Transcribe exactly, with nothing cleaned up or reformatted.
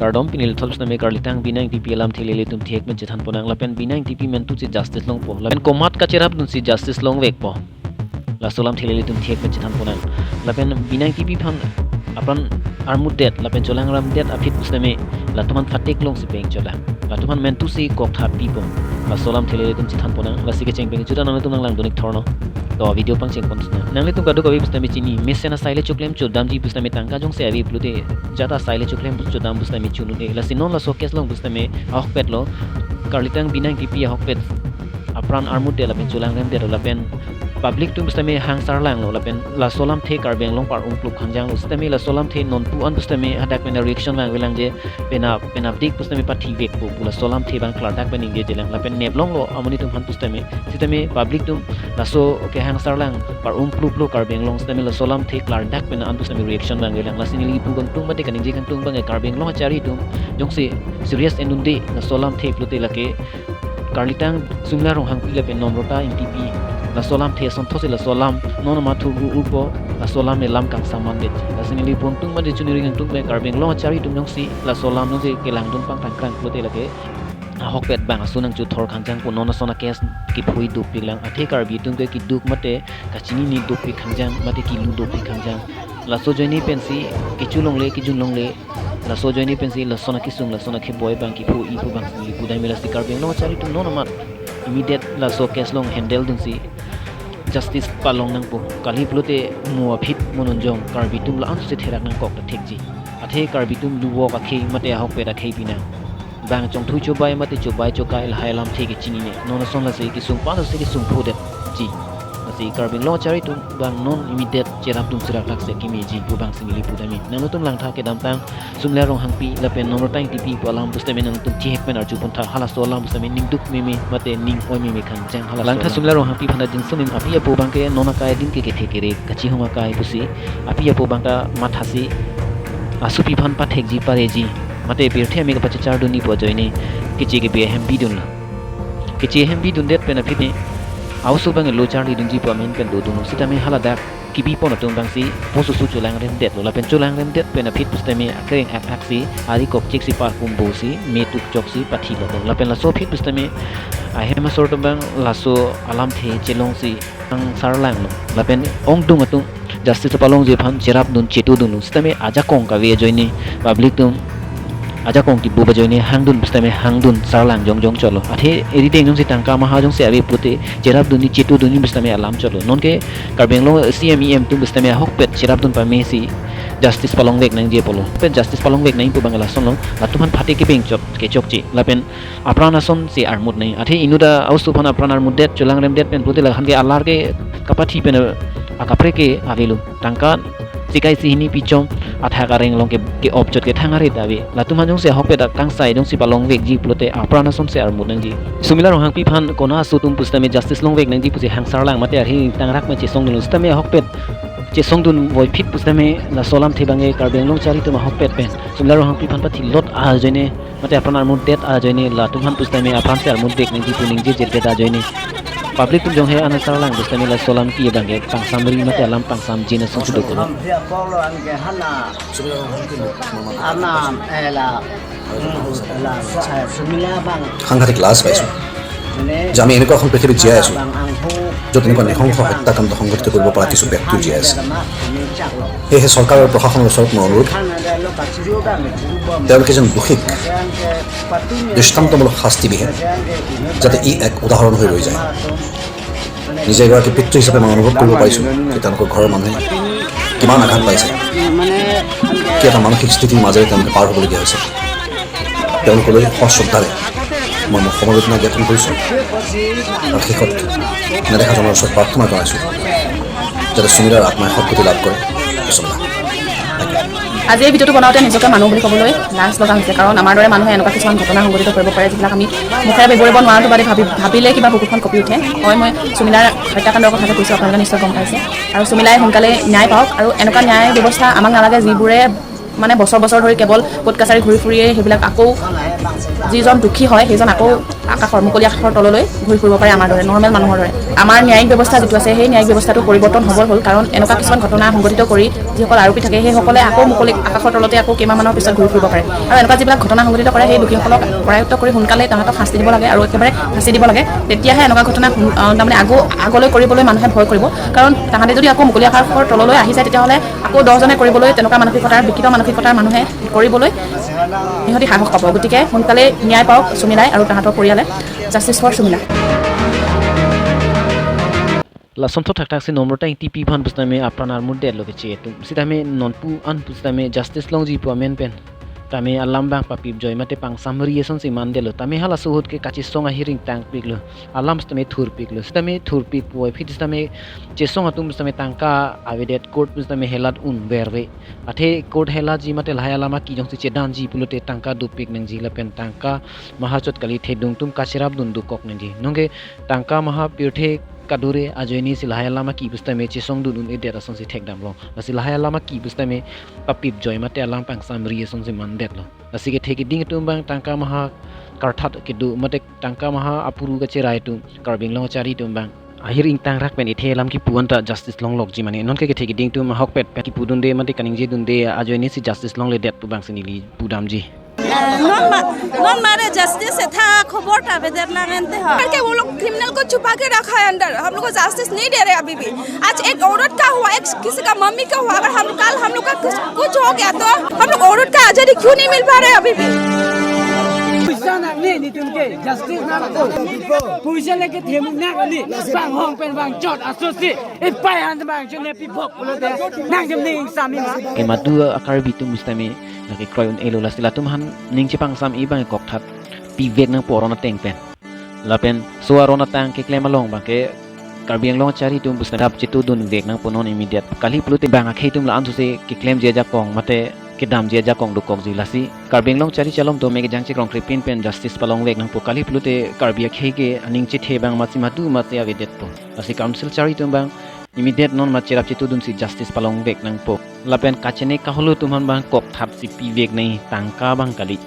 Kardom, pini lethot pusitame Karlitang Bina Engtipi alamthe ilitum thek pen chethan ponang, lapen Bina Engtipi mentu si justice longpo, lapen komat kacherap dunsi justice longvekpo. Laso alamthe ilitum thek pen chethan ponang. Lapen Bina Engtipi aphan apran armut det lapen cholang ram det aphi pusitame latum aphan phatek longsi peng cholang. Latum aphan mentu si kok tha pipo. Laso alamthe ilitum chethan ponang. Lasi kecheng pen juta nanglitum nanglang dunik thorno. To video pangcheng pon sina. Nanglitum kadokave pusitame chini, mesen asai le choklem chodamji pusitame tangka jongsi ave pulote jat asai le choklem chodam pusitame chunut-e. Lasi non laso case along pusitame ahokpet lo. Karlitang Bina Engtipi ahokpet apran armut det lapen cholang rem det lapen public atum pusitame hangsar langlo, lapen laso alamthe Karbi Anglong par-ung klup khangjang lo. Sitame laso alamthe nonpu an pusitame hadak pen reaction vangvelang je penap penapdik pusitame pathivekpo pu laso alamthe abang klardak pen ningjejelang, lapen neplonglo amonit atum aphan pusitame. Sitame public atum laso kehangsar lang par-ung kluplo Karbi Anglong, sitame laso alamthe klardak pen an pusitame reaction vangvelang. Lasi neli pu kangtung mate kaningje kangtung abang Karbi Anglong achari atum jongsi serious en dunde laso alamthe pulote lake Karlitang Sumila Ronghangpi lapen Nomrata Engtipi laso alamthe asonthotsi laso alam non mathur ur-urpo, laso alam le lam kangsam mandet. Lasi neli pu kangtung mate chuniri kangtung abang Karbi Anglong achari atum jongsi laso alam nangje kelang dun pangtang krang pulote lake ahokpet abang asu nangchuthor khangjangpo, non ason a-case kephui dopik lang, athe Karbi atum ke keduk mate kachinine dopik khangjang mate kilu dopik khangjang. Laso ajoine pensi kecho longle kejun longle, laso ajoine pensi lason akesung lason akeboi abang kephui pu abangsi neli pudamji. Lasi Karbi Anglong achari atum non amat immediate laso case along handle dunsi justice palong nangpo. Kali pulote mo aphi mo nonjong Karbi atum la-an si therak nangkok ta thekji. Athe Karbi atum luvok akhei mate ahokpet akhei pinang. Bang chongthui chobai mate chobai chokai lahai alamthe kechinine. Non ason lasi kesung pa lasi kesung phu detji. Lasi Karbi Anglong achari atum abang non immediate cherap dun seraklak si kemeji pu abangsi neli pudamji. Nanglitum langtha kedamtang Sumila Ronghangpi lapen Nomrata Engtipi pu alam pusitame nangtum chihek pen arju pontha, halaso alam pusitame ning duk meme mate ning oi meme khangjang halaso alam. Langtha Sumila Ronghangpi aphan ta jingsung meme, api apo abang ke non akai adim ke kethe kere kachihung akai pusi, api apo abang ta mathasi asupi aphan pathekji pareji mate pirthe ame kapachechar dunji pu ajoine keche kebi ahem bidunlo. Keche ahem bidundet pen aphi ne a-oso abang lo charli dunji pu amen pen dodunlo, sitame haladak kebi pon atum abangsi posusu cholang remdetlo, lapen cholang remdet pen aphi pusitame akereng athak si ari kokchik si parkumbo si me tukchok si pathilo, lapen laso aphi pusitame ahem asor atum abang laso alamthe chelongsi hangsar langlo, lapen ongdung atum justice palongji aphan cherap dun chetu dunlo, sitame ajakong kave ajoine public atum ajakong kibu ajoine hang dun pusitame hang dun sar lang jongjong cholo. Athe eri deng jongsi tangka maha jongsi ave pulote cherap dunji chetu dunji pusitame alam cholo. Nonke Karbi Anglong C M E M atum pusitame ahokpet cherap dun pamesi justice palongvek nangji apotlo. Pen justice palongvek nangji pu abang lasonlo, latum aphan phatek kepeng chot kechokche, lapen apran asonsi armut nangji. Athe inut a-oso aphan apran armutdet cholang remdet pen pulote la-an ke alar ke kapathi pen akaprek ke avelo. Tangka sikai si hini pichom athak areng along ke, ke-op chot ke thang arit ave. Latum aphan jongsi ahokpet akangsai jongsi palongvekji pulote apran asonsi armut nangji. Sumila Ronghangpi aphan kona aso atum pusitame justice longvek nangji pusi hangsar lang mate arhi tangrak ma chesong dunlo, sitame ahokpet chesong dun voiphit pusitame laso alamthe abang ke Karbi Anglong achari atum ahokpet pen Sumila Ronghangpi aphan pathilot ajoine mate apran armutdet ajoine latum aphan pusitame apransi armutvek nangji pu ningjejedet ajoine public atum jong he an asar lang pusitame laso alam ke abang ke pangsamri mate alam pangsamjin asonsi dokok. Arnam, eh, la, la, eh, Sumila abang. সাংঘাতিক লাজ পাইছোঁ যে আমি এনেকুৱা এখন পৃথিৱীত জীয়াই আছোঁ, য'ত এনেকুৱা নৃশংস হত্যাকাণ্ড সংঘটিত কৰিব পৰা কিছু ব্যক্তিও জীয়াই আছে। সেয়েহে চৰকাৰ আৰু প্ৰশাসনৰ ওচৰত মোৰ অনুৰোধ, তেওঁলোকে যেন দোষীক দৃষ্টান্তমূলক শাস্তি বিহে, যাতে ই এক উদাহৰণ হৈ ৰৈ যায়। নিজে এগৰাকী পিতৃ হিচাপে মই অনুভৱ কৰিব পাৰিছোঁ যে তেওঁলোকৰ ঘৰৰ মানুহে কিমান আঘাত পাইছে, কি এটা মানসিক স্থিতিৰ মাজেৰে তেওঁলোকে পাৰ হ'বলগীয়া হৈছে। তেওঁলোকলৈ সশ্ৰদ্ধাৰে মই মোৰ সমবেদনা জ্ঞাপন কৰিছোঁ আৰু শেষত নেদেখাজনৰ ওচৰত প্ৰাৰ্থনা জনাইছোঁ যাতে সুমিলাৰ আত্মাই সদ্গতি লাভ কৰে। বিচল্লা। আজি এই ভিডিঅ'টো বনাওঁতে নিজকে মানুহ বুলি ক'বলৈ লাজ লগা হৈছে, কাৰণ আমাৰ দৰে মানুহে এনেকুৱা কিছুমান ঘটনা সংঘটিত কৰিব পাৰে, যিবিলাক আমি মুখেৰে বিৱৰিব নোৱাৰোঁ, বাদে ভাবি, ভাবিলে কিবা বুকুখন কঁপি উঠে। হয়, মই সুমিলাৰ হত্যাকাণ্ডৰ কথাটো কৈছোঁ, আপোনালোকে নিশ্চয় গম পাইছে। আৰু সুমিলাই সোনকালে ন্যায় পাওক, আৰু এনেকুৱা ন্যায় ব্যৱস্থা আমাক নালাগে, যিবোৰে মানে বছৰ বছৰ ধৰি কেৱল কোৰ্ট কাছাৰী ঘূৰি ফুৰিয়ে সেইবিলাক আকৌ যিজন দুখী হয়, সেইজন আকৌ আকাশৰ, মুকলি আকাশৰ তললৈ ঘূৰি ফুৰিব পাৰে আমাৰ দৰে, নৰ্মেল মানুহৰ দৰে। আমাৰ ন্যায়িক ব্যৱস্থা যিটো আছে, সেই ন্যায়িক ব্যৱস্থাটো পৰিৱৰ্তন হ'বৰ হ'ল, কাৰণ এনেকুৱা কিছুমান ঘটনা সংঘটিত কৰি যিসকল আৰোপী থাকে, সেইসকলে আকৌ মুকলি আকাশৰ তলতে আকৌ কেইমাহমানৰ পিছত ঘূৰি ফুৰিব পাৰে। আৰু এনেকুৱা যিবিলাক ঘটনা সংঘটিত কৰে, সেই দোষীসকলক কৰায়ত্ত কৰি সোনকালে তাহাঁতক শাস্তি দিব লাগে আৰু একেবাৰে ফাঁচি দিব লাগে। তেতিয়াহে এনেকুৱা ঘটনা সোন-, আহ, তাৰমানে আগো-, আগলৈ কৰিবলৈ মানুহে ভয় কৰিব। কাৰণ তাহাঁতে যদি আকৌ মুকলি আকাশৰ তললৈ আহি যায়, তেতিয়াহ'লে আকৌ দহজনে কৰিবলৈ, তেনেকুৱা মানসিকতাৰ, বিকৃত মানসিকতাৰ মানুহে কৰিবলৈ সিহঁতি সাহস পাব। গতিকে সোনকালে ন্যায় পাওক সুমিলাই আৰু তাহাঁতৰ পৰিয়ালে। Justice for সুমিলা। Lason thot thakthak si Nomrata Engtipi aphan pusitame apran armut detlo keche atum. Sitame nonpu an pusitame justice longji pu amen pen tame alam abang papip joi mate pangsamri asonsi mandetlo. Tame halaso ahut ke kachesong ahiring tangpiklo. Alam sitame thurpiklo. Sitame thurpik puvoiphit sitame chesong atum sitame tangka avedet, court sitame helat un verve. Athe court helatji mate lahai alam aki jongsi chedanji pulote tangka dopik nangji lapen tangka maha chot kali, thedung atum kacherapdun dokok nangji. Nonke tangka maha pirthe kadure ajoine si lahai alam aki pusitame chesongdun un-edet asonsi thekdamlo. Lasi lahai alam aki pusitame papip joi mate alam pangsamri asonsi mandetlo. Lasi kethe keding atum abang, tangka maha karthat kedo mate tangka maha apuru kacherai atum, Karbi Anglong achari atum abang, ahir ingtang rak pen ethe alam kipu anta justice longlokji mane. Nonke kethe keding atum ahokpet pen kipudunde mate kaningjedunde ajoine si justice longledet pu abangsi neli pudamji. Non ma-, non mare justice etha khobor ta avedet nang ente ha. करके वो लोग क्रिमिनल को छुपा के रखा है अंदर, हम लोग को जस्टिस नहीं दे रहे अभी भी। आज एक औरत का हुआ, एक किसी का मम्मी का हुआ, अगर हम, कल हम लोग का कुछ, कुछ हो गया तो हम लोग औरत का आजादी क्यों नहीं मिल पा रहे अभी भी? Puisa nangne netum ke, justice nangpo. Puisa leke themuk nangne, bang hong pen bang chot asosi, ipai han bang chot ne pi bok pulote, nangtum ning sami ma. Kemadu a Karbi atum pusitame lake kroi un-elo, lasi latum aphan ning chepangsam-i abang kokthat pivek nangpo aron ateng pen. Lapen so aron ateng keklem along abang ke Karbi Anglong achari atum pusitame cherap chetudunvek nangpo non immediate. Kali pulote bang akhei atum la-an sose keklemji ajakong mate kedamji ajakong dokokji, lasi Karbi Anglong achari chalom tome kejang chekrong krepin pen justice palongvek nangpo. Kali pulote Karbi akhei ke aning chethe abang masi madu masi avedetpo. Lasi council achari atum abang immediate non ma cherap chetudunsi justice palongvek nangpo. Lapen kachene kaholo atum aphan abang kokthatsi pivek nang, tangka abang kali.